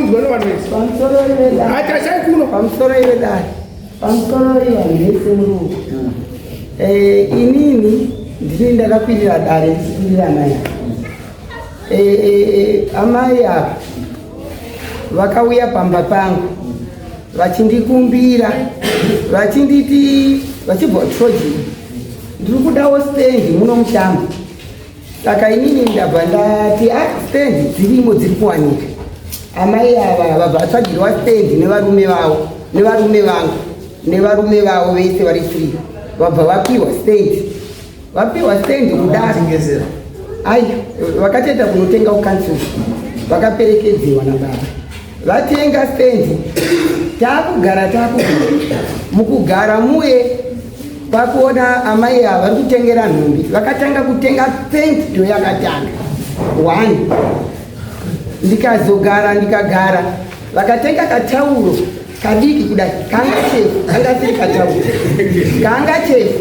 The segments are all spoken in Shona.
kunzwa nevanhu vese. Pamusoro ivedare. Hatasai kuno. Pamusoro ivedare. Pamusoro ivanhu vese muri Eh, inini ndini ndakakwirira dare ndichikwirira amai ava. Eh, eh, eh, amai ava vakauya pamba pangu vachindikumbira vachinditi vachibva Trojan ndiri kudawo stendi muno mushamba. Saka inini ndabva ndati ah, stendi dzirimo dziri kuwanika. Amai ava vabva vatsvagirwa stendi nevarume vavo nevarume vangu nevarume vavo vese vari three vabva vapiwa stendi vapiwa stendi kudaro ai vakatoenda kunotenga kukansuru vakaperekedziwa nababa vatenga stendi taakugara taakugara mukugara muye kwakuona amai ava vari kutengera nhumbi vakatanga kutenga penti ndo yakatanga one ndikazogara ndikagara vakatenga katauro kadiki kudai kanga chefu kanga siri katauro kanga chefu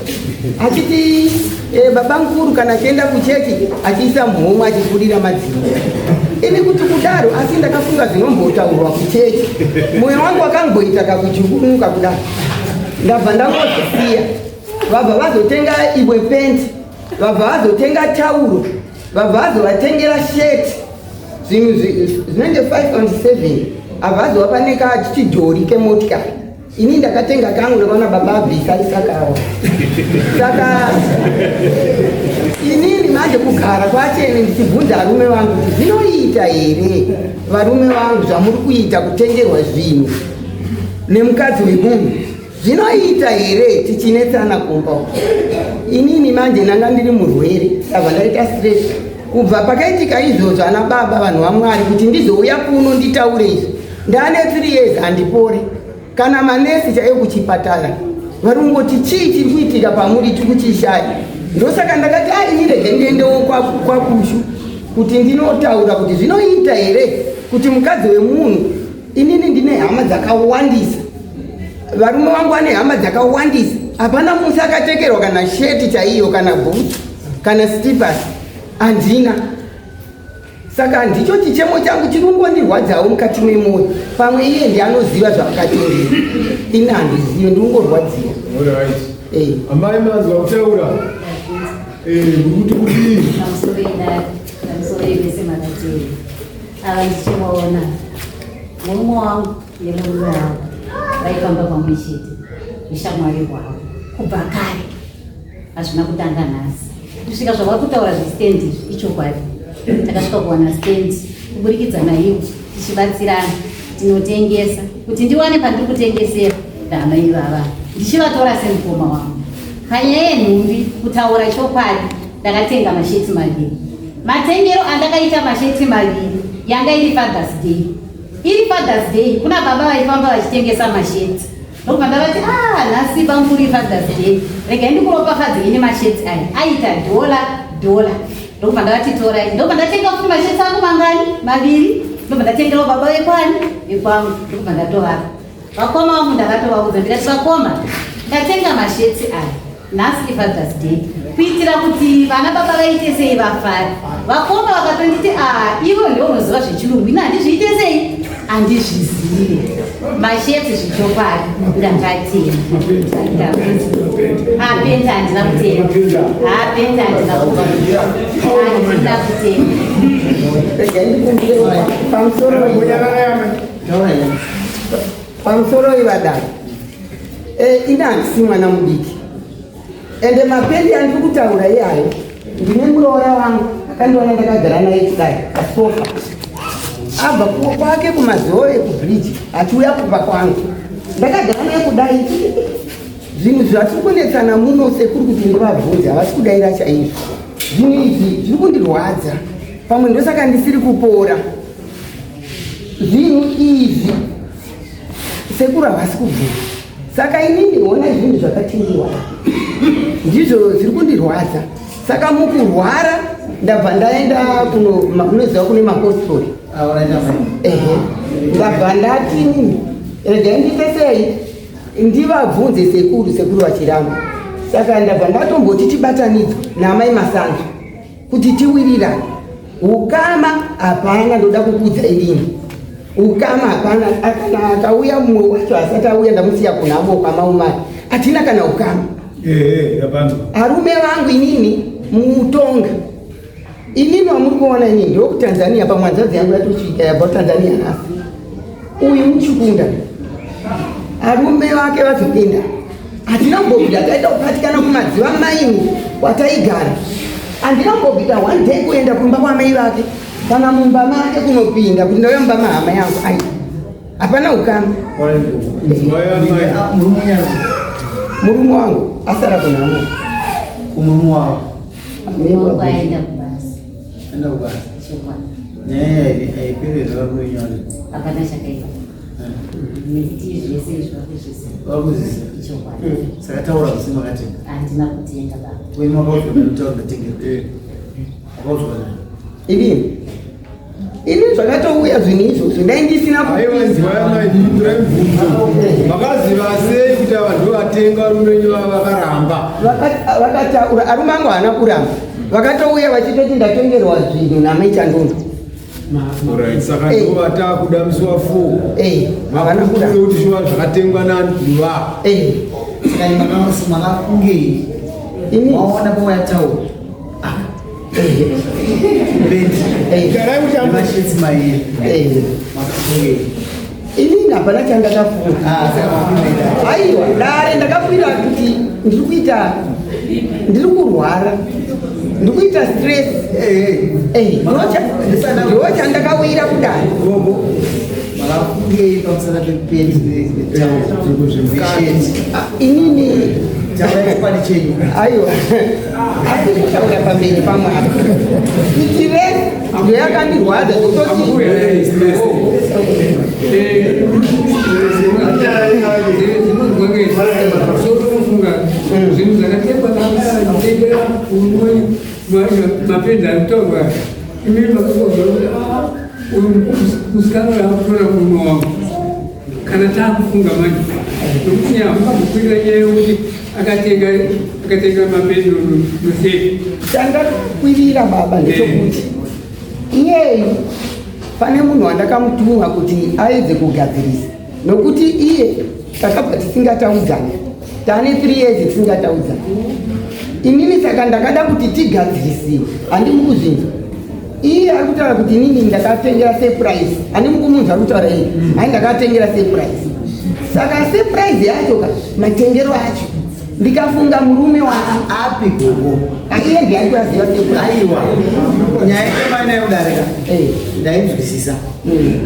achiti eh, baba mukuru kana achienda kuchechi achiisa muhomwe achifurira madziro ini kuti kudaro asi ndakafunga zvinombotaurwa kuchechi mwoyo wangu wakangoita kakuchukunuka kudaro ndabva ndangozisiya vabva vazotenga imwe penti vabva vazotenga tauro vabva vazovatengera sheti zvinhu zvinenge 5 and 7 abva azovapa nekachidhori kemotikari ini ndakatenga kangu ndakaona baba abvisa isakawa saka inini manje kugara kwachene ndichibvunza varume vangu kuti zvinoita here varume vangu zvamuri kuita kutengerwa zvinhu nemukadzi wemunhu zvinoita here tichinetsana kumba inini manje ndanga ndiri murwere ndabva ndaita stress kubva pakaitika izvozvo ana baba vanhu vamwari kuti ndizouya kuno nditaure izvi ndane 3 years handipori kana manesi chaiyo kuchipatara vari kungoti chii chiri kuitika pamuri tiri kuchishaya ndosaka ndakati a ini rege ndiendewo kwakushu kuti ndinotaura kuti zvinoita here kuti mukadzi wemunhu inini ndine hama dzakawandisa varume vangu vane hama dzakawandisa hapana musi akatekerwa kana sheti chaiyo kana bhutsu kana slippers handina saka ndicho chichemo changu chiri kungondirwadzawo mukati memoyo pamwe iye ndi anoziva zvaakatengera ini handizive ndiri kungorwadziwa eh. amai manzwa kutaura eh, kuti kudii ava ndichivaona murume wangu nemurume wangu vaifamba pamwe chete ushamwari hwavo kubva kare hazvina kutanga nhasi kusvika zvavari kutaura zvestand izvi ichokwadi takasvika kuwana stand kuburikidza naivo tichibatsirana tinotengesa kuti ndiwane pandiri kutengesera ndahama ivava ndichivatora semukoma wangu panyaya yenhumbi kutaura chokwadi ndakatenga masheti maviri matengero andakaita masheti maviri yanga iri fathers day iri fathers day kuna baba vaifamba vachitengesa masheti ndokubva ndavati ah nhasi bamkuru ifathers day regai ndikuropafadzei nemasheti aya aita dhola dhola ndokubva ndavati torai ndokubva ndatenga futi masheti angu mangani maviri ndokubva ndatengerawo baba vekwani vekwangu ndokubva ndatovapa Vakoma vangu ndakatovaudza ndikati vakoma ndatenga mashetsi aya nhasi ifathers day kuitira kuti vana baba vaite sei vafare. Vakoma vakatonditi a ivo ndivo unoziva zvechirungu ini handizviite sei handizvizive mashetsi zvichokwadi ndakatenga apenda handina kutenga apenda handina kutenga handina kutenga pamusoro pamusoro ivadaro eh, ini handisi mwana mudiki ende mapendi andiri kutaura iyayo ndine muroora wangu akandiona ndakagara naye kudai pasofa abva kwake kumazoe ekubridge achiuya kumba kwangu ndakagara naye kudai zvinhu zvatiri kunetsana muno sekuri kuti ndivabvunze havasi kudaira chaizvo zvinhu izvi zviri kundirwadza pamwe ndosaka ndisiri kupora zvinhu izvi sekuru havasi kubvuma saka inini hona zvinhu zvakatengiwa ndizvo zviri kundirwadza saka mukurwara ndabva ndaenda kunoziva kune mapostori ehe ndabva ndati inini regai ndiite sei ndivabvunze sekuru sekuru vachiramba saka ndabva ndatomboti tibatanidzwe naamai masanzu kuti tiwirirane ukama hapana ndoda kukuudza inini Ukama hapana, kana akauya mumwe wacho asati auya ndamusiya kunhamo kwamaumai, hatina kana ukama. Arume vangu inini mutonga inini wamuri kuona inini ndokuTanzania, pamwe hanzvadzi yangu yatosvika yabva kuTanzania nhasi. Uyu muchikunda arume vake vazopinda, hatina kumbobvira taita kubatikana kumadziva maini kwataigara. Handina kumbobvira one day kuenda kumba kwamai vake kana mumba make kunopinda kuti ndauya mumba mahama yangu. Ai, hapana ukama. Murume wangu asara kunhamo. Kumurume wavo? Murume wangu aenda kubasa. Enda kubasa. Chokwadi. Nyaya haipere zvakuinyore. Hapana chakaipa nekuti zvese izvi vakuzviziva. Vakuzviziva. Chokwadi. Saka taura kuti makatenga. Handina kutenga, baba. Wenyu makaudzwa nani ndatengerwa? Wakaudzwa nani? Ini zvakatouya zvinhu izvozvo ndai ndisina. Aiwa, nzwa yamai, ndipindurai mubvunzo. Makaziva sei kuti ava ndo vatenga? Varume venyu vava vakaramba? Vakataura arume angu haana kuramba, vakatouya vachitoti ndatengerwa zvinhu namai Chandondo. Alright, saka ndo vatakuda musi wa4. Havana kuramba. Kuti shuwa zvakatengwa nani va? Saka makafungei? Ini Waona pawayataura pendi Garai kuti nemashitsi mairi, makafungei? Inini hapana chandakafunga. Ah, saka mafungeida? Aiwa, dare, ndakakwira kuti ndiri kuita, ndiri kurwara, ndiri kuita stress. Ndo chandakawira kudare. Gogo, makafungei pamusana pependi nesheti? Ah, inini Taurai chokwadi chenyu. Aiwa, asi kutaura pamberi pamwari, stress ndo yakandirwadza zvototi. Sotofunga zvinhu zvakatengwa naatengera mapenzi anotaurwa, imini makakozwa kuti uyu musikana uyu akutora murume wangu. Kana taakufunga manje, nokuti nyaya mukambokwirira nyaya yokuti akatenga mapenzi nosei? Chandakakwirira, baba, ndechekuti iyeyu pane munhu wandakamutuma kuti aedze kugadzirisa, nokuti iye takabva tisingataudzani, tane 3 years tisingataudzani inini. Saka ndakada kuti tigadzirisiwe. Handimi kuzvinzwa, iye ari kutaura kuti inini ndakatengera surprise. Handimi kumunzwa ari kutaura iye, hai, ndakatengera surprise. Saka surprise yacho ka, matengero acho, ndikafunga murume wangu. Api, gogo? Iye ndiye ari kuyaziva surprise. Aiwa, nyaya yemaina yekudarika ndainzwisisa.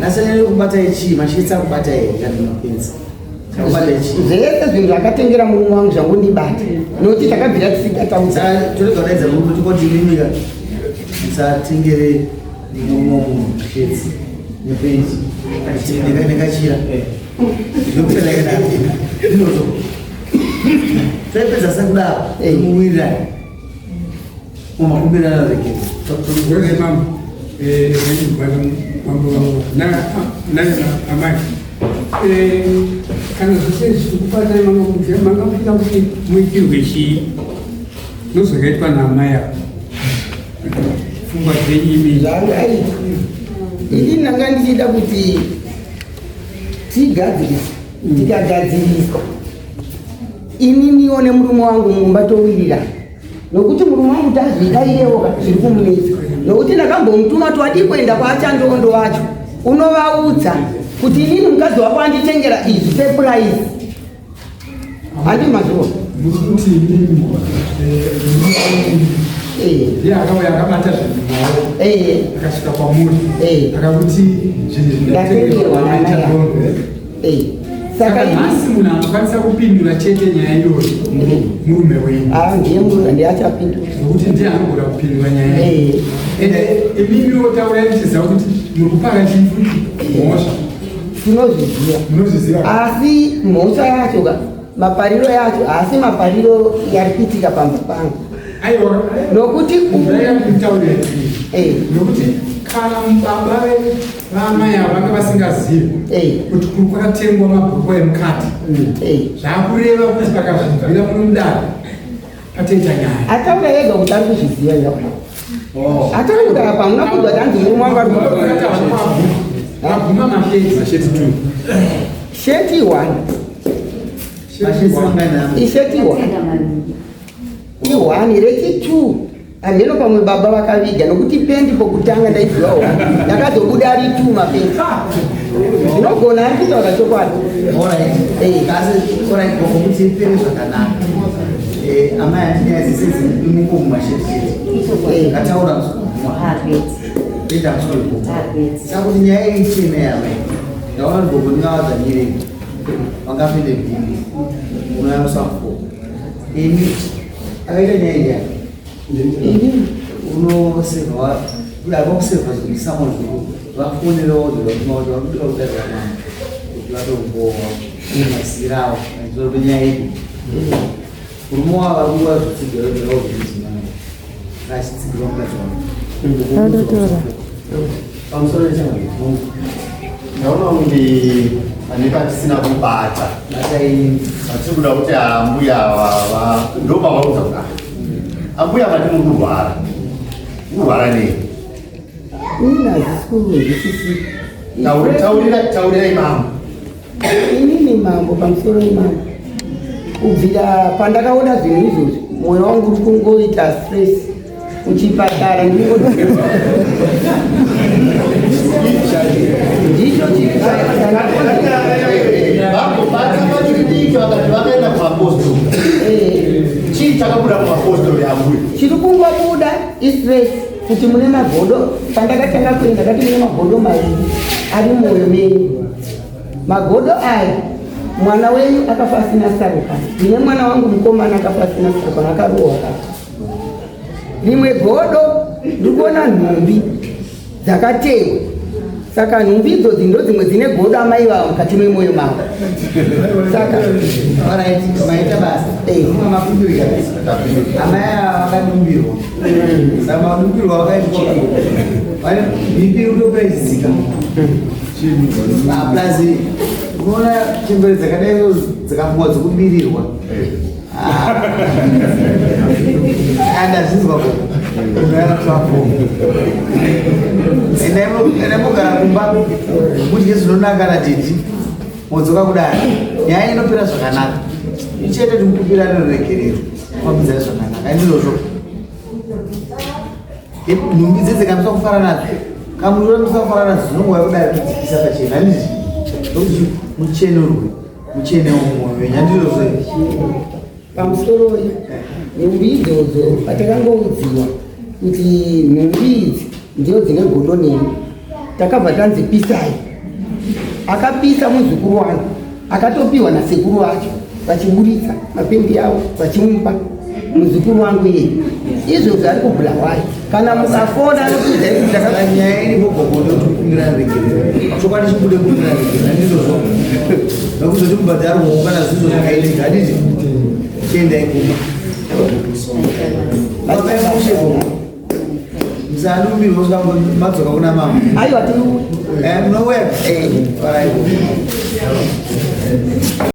Asi nyaya yekubata ichii, mashitsi akubata here kana mapenzi akubata ichii? Zvese zvinhu zvakatengera murume wangu zvangondibata, nokuti takabvira tisingataudzani. Saka torega kudaidza murume, tikoti imimika musatengere murume womunhu shitsi nependi nekachira ndinozo taipedza sekudaro. Muwirirani mumakumbirana regera. Gore mama, mambo vangu naye amai, kana zvose zvikubatai, mangafika kuti muitirwe chii nozvakaitwa naamai ava, pfungwa dzenyu imi? Zvangaita, ini ndanga ndichida kuti tigadzirise. Tikagadziriswa, ininiwo nemurume wangu mumba towirirana, nokuti murume wangu tazvida iyewo zviri kumunetsa, nokuti ndakambomutuma kuti wadii kuenda kwaachandondo wacho unovaudza kuti inini mukadzi wako anditengera izvi surprise. Handi mazuva. Muri kuti imimi ndiye akauya akabata zvinhu maoko, akasvika kwamuri, akakuti zvinhu ndatengerwa namai zvindatengerwa. Saka Saka nhasi munhu anokwanisa kupindura chete nyaya iyoyo murume wenyu. Ah, ndiye murume, ndiye achapindura. Nokuti ndiye anogona kupindura nyaya iyi. Ende imimiwo taurai muchiziva kuti muri kupara chifuti mhosva. Tinozviziva. Munozviziva. Asi mhosva yacho ka, mapariro yacho haasi mapariro yari kuitika pamba pangu. Aiwa. Nokuti Ndakutaurira nokuti kana baba vamai ava vanga vasingazivi kuti kuri kwakatengwa mabhuku emukati, zvakureva kuti pakazvinzwira muno mudare patoita nyaya. Ataura ega kuti ari kuzviziva. Ika ataura pa, hamuna kunzwa tanzi murume wangu ari Vabvuma masheti. Masheti 2. Sheti 1. Masheti mangani? Isheti 1. Tenga maviri. I1 rechi2 hameno pamwe baba vakaviga nokuti pendi pokutanga ndaiziva one, ndakazobuda ari 2 mapendi. Zvinogona ari kutaura chokwadi. Alright. Asi alright, gogo, kuti ipere zvakanaka. Amai, hati nyaya dzese dzimuko mumasheti chete. Ichokwadi. Ngataura muzogumwa. Hakwete. Kuita musoro. Hakwete. Saka kuti nyaya iyi ichene yamai. Ndaona kuti gogo ndingavadzanyire. Vangapinde bhimbi. Unoyamusa fo. Ini akaita nyaya iyi. Ini. Unosevha kuda vakusevha zvinhu zvuru vafonerawo zvavatuma kuti vakudiwa kudarira mama kuti vatombowa masirawo pamusoro penyaya iyi. Murume wavo vari kuva zvitsigiro zvavo zvemudzimai achitsigirwa mukadzi wavo pamusoro pechamwari. Ndaona kunge pane patisina kubata. Batai. Patiri kuda kuti ambuya ava ndopavaudza kuti, "Ah, ambuya, vati muri kurwara, kurwara nei?" Ini hazisi kunzwisisi. Taurirai mambo. Inini mambo, pamusoro imambo, kubvira pandakaona zvinhu izvozvi mwoyo wangu uri kungoita stress. Kuchipatara ndingo ndicho. Vambobata pachiri diki, vakati vakaenda kumapostori. Chii chakabuda kumapostori, ambuya? Chiri kungobuda istress, kuti mune magodo. Pandakatanga kuenda kati mune magodo maviri ari mumwoyo menyu. Magodo aya, mwana wenyu akafa asina sarukano. Ndine mwana wangu mukomana akafa asina sarukano, akarohwa kafa. Rimwe godo ndiri kuona nhumbi dzakatewa, saka nhumbi idzodzi ndo dzimwe dzine godo amai vavo mukati memwoyo mavo, saka Alright, maita basa. Mapindurika. Amai ava vakadumbirwa, saka madumbirwa vakaitwa vane BP kutopera ichidzika. Plus unoona chembere dzakadai dzakapuwa dzekubirirwa, andazvinzwa ko unoyatwapo. Endai mogara kumba mudye zvinonaka nadhidhi, modzoka kudai, nyaya inopera zvakanaka. Ichete timukupirane ruregerero, fambidzai zvakanaka. Indizvozvo, nhumbi dzedze kamisa kufara nadzo, kamuramisa kufara nadzo, dzinongouya kudai kudzikisa pachena, handizvi? Ndokuti muchenurwe, muchenewo mumwoyo wenyu, handizvozvo? Pamusoroi, nhumbi idzodzo patakangoudziwa kuti nhumbi idzi ndiyo dzine godo nemi, takabva tanzi pisai. Akapisa muzukuru wangu, akatopiwa nasekuru vacho, vachiburitsa mapendi avo vachimupa muzukuru wangu iyeye. Izvozvo ari kuBhulawayo, kana mukafona anokuudzai kuti Saka nyaya iripo gogo ndekuti kukumbira regerero, chokwadi chibude, kukumbira regerero, handizvozvo? Nokuzoti mubhadharwawo kana zvinhu zvakaitika, handiti? Chiendai kumba, fambai mushe gogo, musadumbirwa kusvika madzoka kuna mama. Aiwa, tiri Munouya. Alright.